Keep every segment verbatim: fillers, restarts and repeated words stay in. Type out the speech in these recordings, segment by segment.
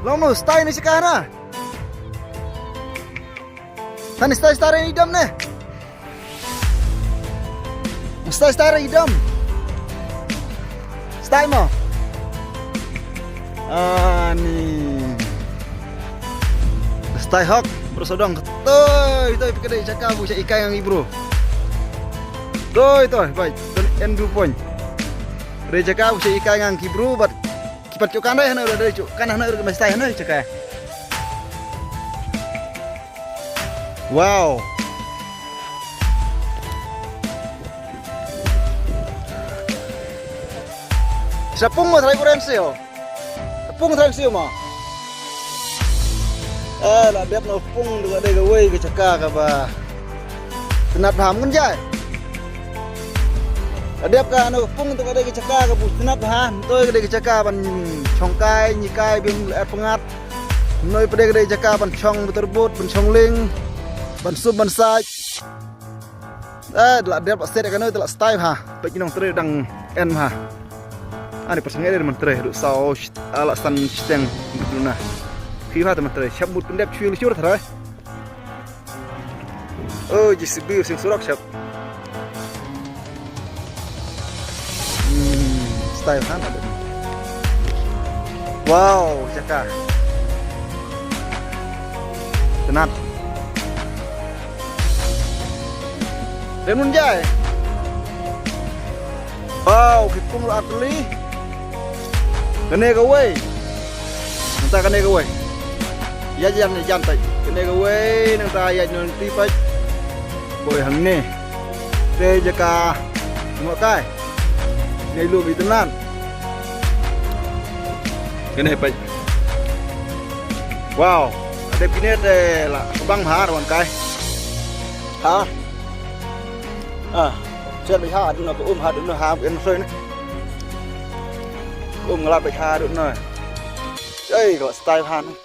Long no, style ni sika na. Tani style style ni dam ne. Style style ni dam. Style mo. Ani. Style hok, bro sodong. Toi, toi, pika dei jaka bu sha ikai ngang i bro. Toi, toi, bai. Ton en du point. Dei jaka bu sha ikai ngang ki bro, bat ki pat chu kan dei hano dei chu. Kan hano dei mastai hano jaka. Wow. Sapung mo trai kuren sio. Pung trai sio mo. Eh, la dep no pung tu ka dei kawei ka jaka kaba. Tenat bha mun jai. La dep ka no pung tu ka dei ka jaka kaba tenat bha. Toi ka dei ka jaka ban chongkai, nyikai, bim er pengat. Noi pede ka dei jaka ban chong beterbut, ban chong ling, ban sum, ban sait. Eh, la dep set ka noi, la style ha. Pek nong tre dang en ha. Ani pasang ere man tre, du sau, ala san steng, du na. Khi ha te man tre, chap mut pendep chui lu chur thrai. Oh, J C B sing surok chap. Hmm, style han ada. Wow, jaka. Tenat. Renun jai. Wow, ki pung la atli. Kane kawei. Nangta kane kawei. Ya jan ne jan tai. Kane kawei nangta ya non ti pai. Kawei hangne. Te jaka. Mo kai. Ne lu bi tenan. Kane pai. Wow. Ada kine te la bang har wan kai. Ha. Ah, chen bai ha, duna ko um ha, duna ha, en soi ne. Ko um ngalap bai ha, duna. Ei, ko style ha ne.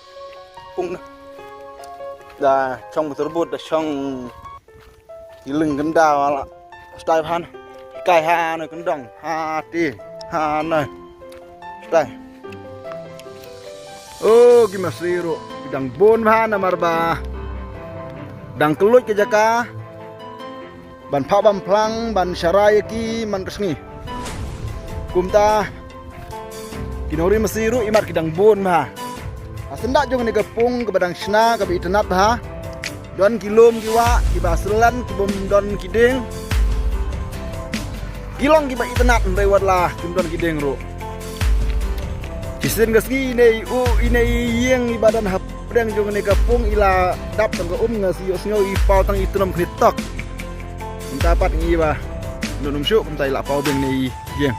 Pung ne. Da chong beterbut, da chong iling kenda wala. Style ha ne. Kai ha ne kendong, ha ti, ha ne. Style. Oh, ki masi ruh. Ki dang bun bha namar ba dang kylluid ka jaka. Ban phah bam phlang, ban sharai ki man ka sngi. Kumta ki nongri masi ruh imat ki dang bun bha. Ha syndah jong kane ka pung kaba dang shna kaba itynnat bha. Don ki lum ki wah, kiba syllan, ki bym don ki dieng. Ki long kiba itynnat hynrei wat la kim don ki dieng ruh. Shisien ka sngi ine i u, ine i ïing iba don hapdeng jong kane ka pung i la dap tang ka um, nga sngew i paw tang i tnum khlieh tok. Mynta pat ngi ba don um shuh, kumta i la paw biang ine i ïing.